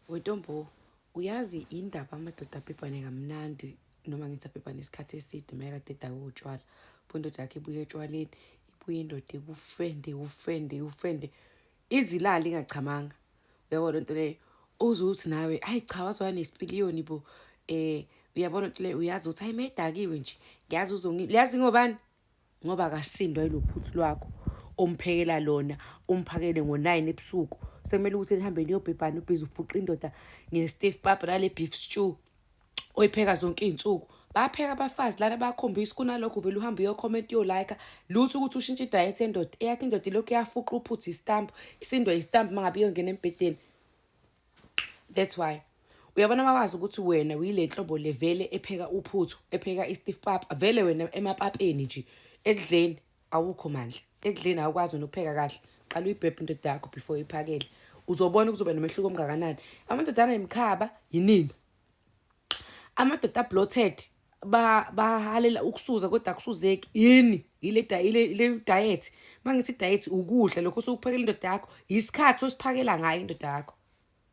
Wentombo, uyazi indaba amadoda abhebhane kamnandi noma ngithi abhebhane isikhathi eside uma ekade edakwe utshwala. Pho indoda yakhe ibuye etshwaleni, ibuye indoda ikufende, ikufende, ikufende, izilale ingachamanga. Uyabona lento leyo? Uze uthi nawe, hayi cha waze wanesipiliyoni bo. Uyabona lento leyo, uyazi ukuthi hayi medakiwe nje, ngiyazi uzongi, uyazi ngobani? Ngoba akasindwa yilo phuthu lwakho omphekela lona, umphakele ngo-9 ebusuku. Sekumele ukuthi nihambe niyobhebhana, ubhizi ufuqa indoda nge-stiff papa nale beef stew oyipheka zonke iy'nsuku. Bapheka abafazi lana bakhombisa, kunalokho uvele uhambe uyo-comment, uyo-like. Lutho ukuthi ushintshe i-diet yendoda. Eyakho indoda ilokhu iyafuqa uphuthu isitambu, isindwa isitambu uma ngabe iyongena embhedeni. That's why uyabona uma wazi ukuthi wena uyile nhlobo le vele epheka uphuthu, epheka i-stiff papa, vele wena emapapeni nje ekudleni awukho mandla, ekudleni awukwazi wena ukupheka kahle. Qala uyibhebhe indoda yakho before uyiphakele, uzobona kuzoba nomehluko omngakanani. Amadoda anemikhaba yinini, amadoda bloated bahalela ukusuza kodwa akusuzeki yini, ile ile diet. Mangithi diet ukudla lokho osukuphekela indoda yakho, isikhathi osiphakela ngayo indoda yakho.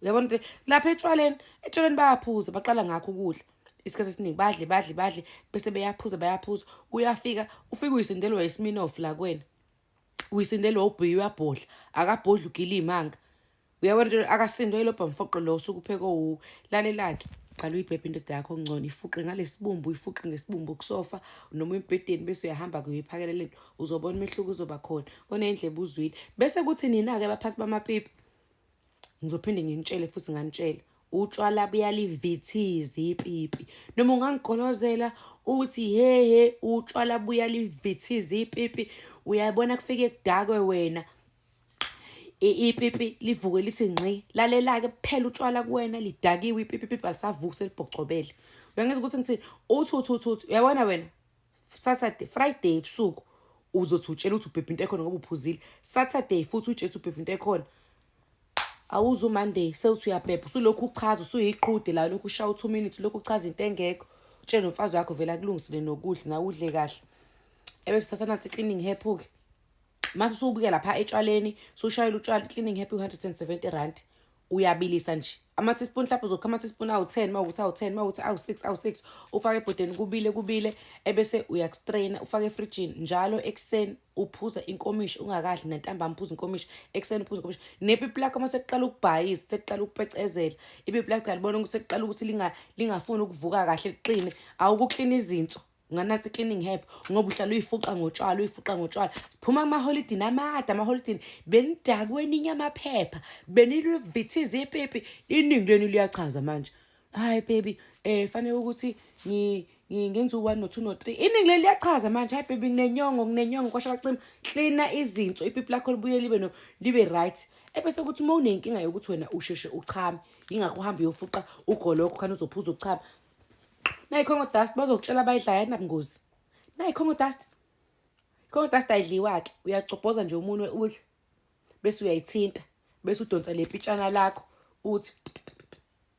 Uyabona ukuthi lapha etshwaleni, etshwaleni bayaphuza, baqala ngakho ukudla isikhathi esiningi, badle badle badle bese beyaphuza, bayaphuza. Uyafika ufike uyisindelwa iSmirnoff la kuwena, uyisindelwa ubhiya, uyabhodla, akabhodli ugila iy'manga. Uyabona nje akasindwa yilobha mfoqo lo osuke upheke owuwe. Lalela-ke, qala uyibhebhe indoda yakho ngcono, ifuqe ngalesibumbu, uyifuqe ngesibumbu kusofa noma embhedeni, bese uyahamba-ke uyiphakela lento, uzobona umehluko uzoba khona. Onendlebe uzwile. Bese kuthi nina-ke baphathi bamapipi, ngizophinde nginitshele futhi nganitshela, utshwala buyalivithiza ipipi. Noma ungangigolozela uthi he he, utshwala buyalivithiza ipipi. Uyabona kufike kudakwe wena, ipipi livuke lithi ngxi. Lalela-ke, kuphela utshwala kuwena, lidakiwe ipipi, ipipi alisavuki, selibhocobele. Uyangizwa ukuthi ngithini? Uthi uthi uthi uthi uyabona wena, Saturday, Friday ebusuku uzothi utshela ukuthi ubhebhe into ekhona ngoba uphuzile. Saturday futhi utshela ukuthi ubhebhe into ekhona. Awuze uMonday sewuthi uyabhebha, usulokhu uchaza, usuyiqhude la, lokhu ushaya u-2 minutes, lokhu uchaza into engekho. Utshele nomfazi wakho vele akulungisele nokudla, nawe udle kahle. Ebese uthatha nansi i-cleaning herb-ke. Mase usubuke lapha etshwaleni, usushayela utshwala, i-cleaning herb u-170 rand. Uyabilisa nje ama-teaspoon, mhlawumbe uzokha ama-teaspoon awu-10, uma ukuthi awu-10, uma ukuthi awu-6, awu-6, ufake ebhodeni kubile kubile, ebese uyakustraina, ufake efrijini. Njalo ekuseni uphuza inkomishi ungakadli, nantambama uphuza inkomishi, ekuseni uphuza inkomishi. Nepipi lakho uma sekuqala ukubhayiza, sekuqala ukupecezela ipipi lakho, uyalibona ukuthi sekuqala ukuthi lingafuni ukuvuka kahle liqine, awukuklina izinso nganansi cleaning herb, ngoba uhlala uyifuqa ngotshwala, uyifuqa ngotshwala. Siphuma amaholidini amade, amaholidini benidakwe ninye amaphepha, benilivithiza ipipi. Iningi lenu liyachaza manje, hayi baby, fanele ukuthi ngenze u-1 no-2 no-3. Iningi leli liyachaza manje, hayi baby, nginenyongo, nginenyongo kwasho bacima. Klina izinso, ipipi lakho libuye libe no libe right. Ebese kuthi uma unenkinga yokuthi wena usheshe uchame, yingakho uhambe uyofuqa ugolokho khani uzophuza ukuchama. Nayi-Congo dust, bazokutshela abayidlayo, ayinabungozi. Nayi-Congo dust, i-Congo dust ayidliwa-ke, uyacobhoza nje umunwe udle, bese uyayithinta, bese udonsa le pitshana lakho, uthi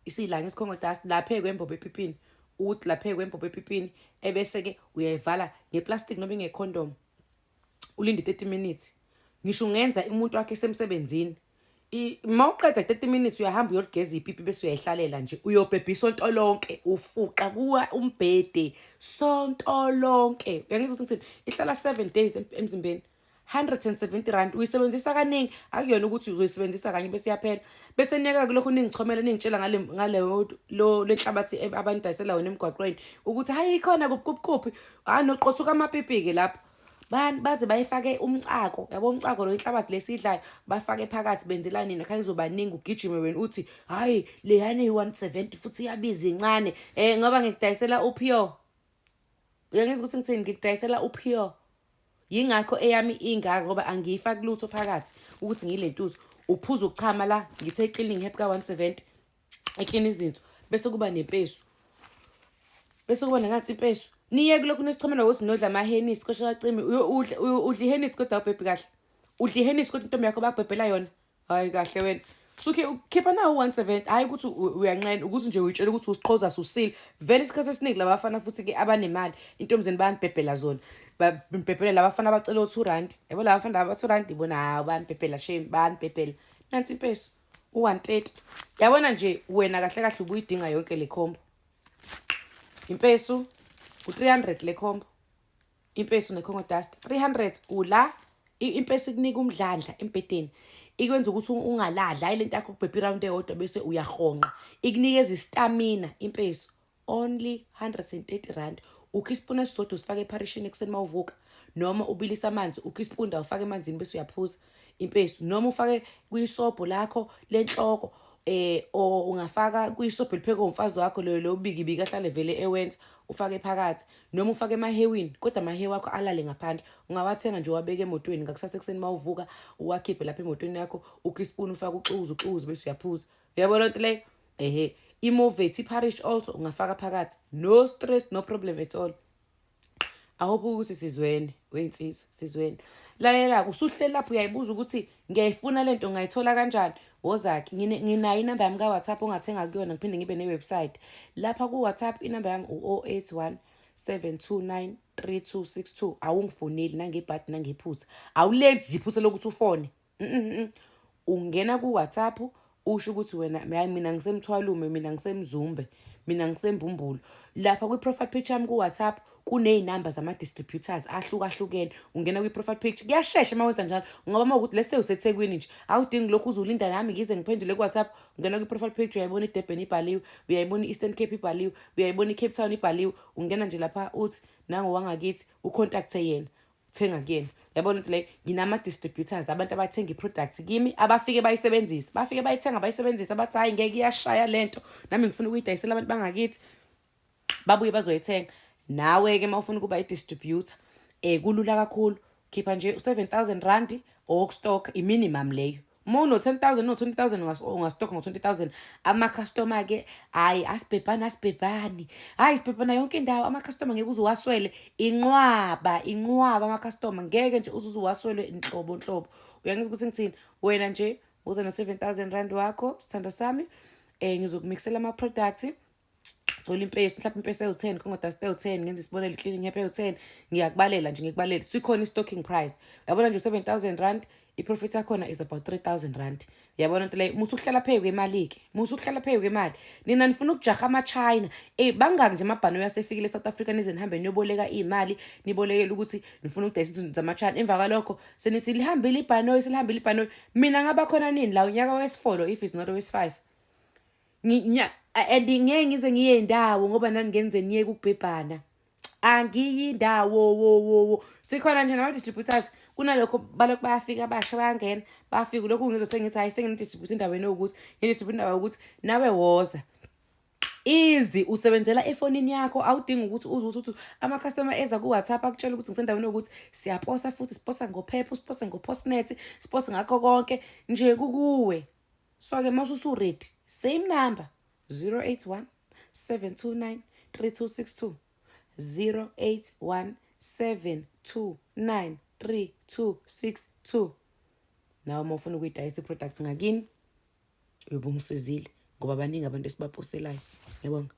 isilanga isikhongo dust lapha kwembobo epipini, uthi lapha kwembobo epipini, ebese-ke uyayivala ngeplastic noma ngekhondom, ulinde 30 minutes. Ngisho ungenza umuntu wakhe esemsebenzini, uma uqeda 30 minutes uyahamba uyoligeza ipipi, bese uyayihlalela nje, uyobhebha isonto lonke, ufuqa kuwa umbhede sonto lonke. Uyangizwa ukuthi ngithini? Ihlala 7 days emzimbeni. 170 rand, uyisebenzisa kaningi, akuyona ukuthi uzoyisebenzisa kanye bese iyaphela. Bese niyeka kulokhu ningichomela, ningitshela ngale lo lenhlabathi abanidayisela wona emgwaqweni ukuthi hayi ikhona kuphi kuphi kuphi, hayi noqothuka amapipi-ke lapho. Baze bayifake umcako, yabo umcako lo inhlabathi lesidlayo, bafake phakathi, benzela nina khani izoba ningi, ugijime wena uthi hayi leyana iyi-170 futhi iyabiza incane, ngoba ngikudayisela upure. Uyangizwa ukuthi ngithini? Ngikudayisela upure, yingakho eyami ingaka, ngoba angiyifaki lutho phakathi ukuthi ngilentuzo. Uphuza ukuchama la, ngithe cleaning herb ka-170 eklina izinto, bese kuba nempesu, bese kuba nanansi impesu. Niye kulokhu nisichomela ukuthi nodla amahenisi, kosho kacimi udla ihenisi kodwa awubhebhi kahle, udla ihenisi kodwa intombi yakho bakubhebhela yona. Hayi kahle wena, sukhe ukhipha nawo 170, hayi ukuthi uyanqena ukuthi nje uyitshela ukuthi usiqhoza susile vele. Isikhathi esiningi labafana futhi-ke abanemali, intombi zenu bayanibhebhela zona, babhebhela labafana abacela o-2 rand, yabo labafana laba 2 rand, ibona hawu bayanibhebhela shame, bayanibhebhela. Nansi impesu. U-130. Yabona nje wena kahle kahle ubuyidinga yonke le combo. Impesu u-300 le combo. Impesu neCongo dust 300 ula. Impesu ikunika umdlandla embhedeni, ikwenza ukuthi ungaladli. Hayi, lento yakho ukubhebha iround eyodwa bese uyahonqa, ikunikeza istamina impesu. Only R130. Ukha isipuni esisodwa, usifake epharishini ekuseni uma uvuka, noma ubilise amanzi, ukha isipunda ufake emanzini bese uyaphuza impesu, noma ufake kwisobho lakho lenhloko, or ungafaka kwisobho eliphekwe umfazi wakho lo bikibiki ahlale vele ewenza, ufake phakathi, noma ufake emahewini, kodwa amahewu akho alale ngaphandle. Ungawathenga nje, uwabeke emotweni. Ngakusasa ekuseni uma uvuka, uwakhiphe lapha emotweni yakho, ukha isipuni, ufake, uxuze, uxuze, bese uyaphuza. Uyabona nto leyo? Ehe, iMoveti i-porridge also ungafaka phakathi. No stress, no problem at all. I hope ukuthi sizwene, weyinsizwa, sizwene. Lalela, usuhleli lapho uyayibuza ukuthi ngiyayifuna lento, ngayithola kanjani? Wozakhe, nginayo inamba yami ka-WhatsApp ongathenga kuyona, ngiphinde ngibe ne-website lapha ku-WhatsApp. Inamba yami u-081 729 3262. Awungifoneli nangebhadi nangephutha, awulenzi nje iphutha lokuthi ufone. Ungena ku-WhatsApp, usho ukuthi wena, hayi, mina ngisemthwalume, mina ngisemzumbe, mina ngisembumbulu. Lapha kwi-profile picture yami ku-WhatsApp kuney'namba zama-distributors ahlukahlukene. Ungena kwi-profile picture, kuyashesha uma wenza njalo, ngoba uma ukuthi lese useThekwini nje, awudingi lokhu uzulinda nami ngize ngiphendule ku-WhatsApp. Ungena kwi-profile picture, uyayibona iDurban ibhaliwe, uyayibona i-Eastern Cape ibhaliwe, uyayibona i-Cape Town ibhaliwe. Ungena nje lapha, uthi nangowangakithi, ucontacte yena, thenga kuyena. Yabona ukuthi le nginama-distributors, abantu abathenga i-product kimi, abafike bayisebenzise, bafike bayithenga, bayisebenzise, bathi, "Hhayi, ngeke, iyashaya lento, nami ngifuna ukuyidayisela abantu bangakithi." Babuye bazoyithenga. Nawe-ke uma ufuna ukuba i-distributor, kulula kakhulu. Khipha nje u-R7 000 owokustock, i-minimum leyo. Uma uno-10 000, uno-20 000, ungastokha ngo-20 000. Amakhastoma-ke, hhayi, asibhebhani, asibhebhani, hhayi, sibhebhana yonke indawo. Amakhastoma ngeke uze uwaswele, inqwaba, inqwaba amakhastoma, ngeke nje uze uwaswele nhlobo nhlobo. Uyangizwa ukuthi ngithini? Wena nje uze no-R7 000 wakho, sithando sami, ngizokumikisela ama-products. Thola impesi, mhlawumbe impesi ewu-10, Congo dust ewu-10, ngenza isibonelo, i-cleaning happy ewu-10. Ngiyakubalela nje, ngikubalele, sikhona i-stocking price. Uyabona nje, u-R7 000, i-profit yakhona is about R3 000. Uyabona nto leyo? Musa ukuhlala phezu kwemali-ke, musa ukuhlala phezu kwemali. Nina nifuna ukujaha ama-China. Bangaki nje amabhanoyi asefikile e-South Africa, nize nihambe niyoboleka iy'mali, nibolekele ukuthi nifuna ukudayisa izinto zama-China. Emva kwalokho senithi lihambile ibhanoyi, selihambile ibhanoyi. Mina ngaba khona nini la? Unyaka wesi-4 lo, if is not owesi-5. And ngeke ngize ngiye indawo ngoba nani ngenze niyeke ukubhebhana. Angiyi indawo wo wo wo. Sikhona nje nama-distributors. Kunalokho balokhu bayafika abasha, bayangena, bafika lokhu ngizwe sengithi, "Hayi, sengine-distributor endaweni ewukuthi, ngine-distributor endaweni yokuthi." Nawe woza. Easy, usebenzela efonini yakho, awudingi ukuthi uze uthi ama-customer eza ku-WhatsApp akutshela ukuthi ngisendaweni yokuthi. Siyaposa futhi, siposa ngophepha, sipose ngo-PostNet, sipose ngakho konke nje kukuwe. So-ke uma ususu-ready, same number, 081 729 3262, 081 729 3262. Nawe uma ufuna ukuyidayisa i-product ngakini, uyobe ungisizile, ngoba baningi abantu esibaposelayo. Ngiyabonga.